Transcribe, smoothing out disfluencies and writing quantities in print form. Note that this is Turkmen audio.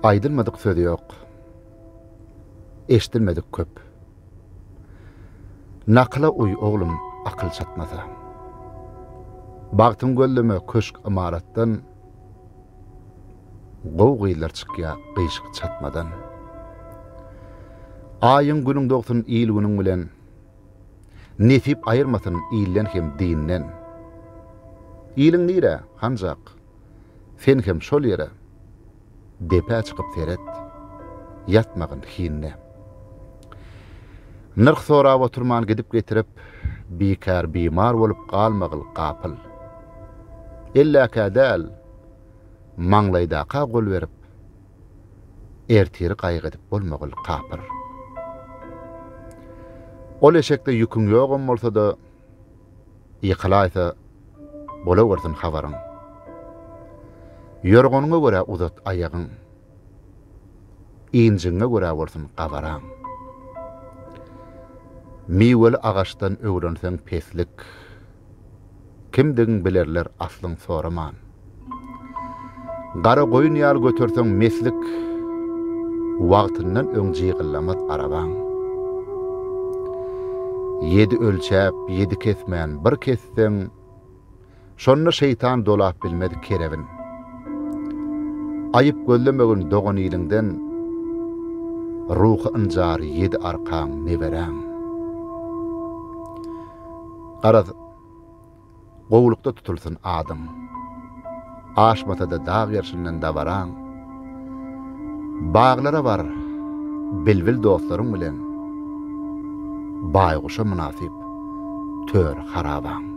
Aýdylmadyk söz ýok. Eşdilmedik köp. Nakyla uý, oglum, akyl çatmasa. Bagtyň gözleme köşk-ymaratdan, Gowy gyzlar çykýa gyşyk çatmadan. Aýyň günüň dogsun il-günüň bilen, Nesip aýyrmasyn ilden hem dinden. Iliň nirä, hanjak, sen hem şol ýere, Depä çykyp seret, ýatmagyn hinde. Nyrh sorap oturman gidip getirip, Bikär bimar bolup galmagyl gapyl. Elläkä däl, maňlaýdaka gol berip, Ertiri gaýgy edip bolmagyl kapyr. Ol eşekde ýüküň ýogam bolsa-da, Ýykylaýsa, bolawersin habaryň. Ýorganyňa görä uzat aýagyň. Injigiňe görä bolsun gabaraň. Miweli agaçdan öwrenseň peslik. Kimdigiň bilerler aslyň soraman. Gara goýun ýaly göterseň meslik, Wagtyndan öň jygyllamaz arabaň. Ýedi ölçäp, ýedi kesmän bir kesseň, Şonda şeýtan dolap bilmez kerebin. Aýyp gözlemegin dogan iliňden, Ruhy ynjar ýedi arkaň neberäň. Garaz, gowulykda tutulsyn adyň. Aşmasa-da dag gerşinden dabaraň. Baglara bar, bilbil dostlaryň bilen, Baýguşa mynasyp tör harabaň.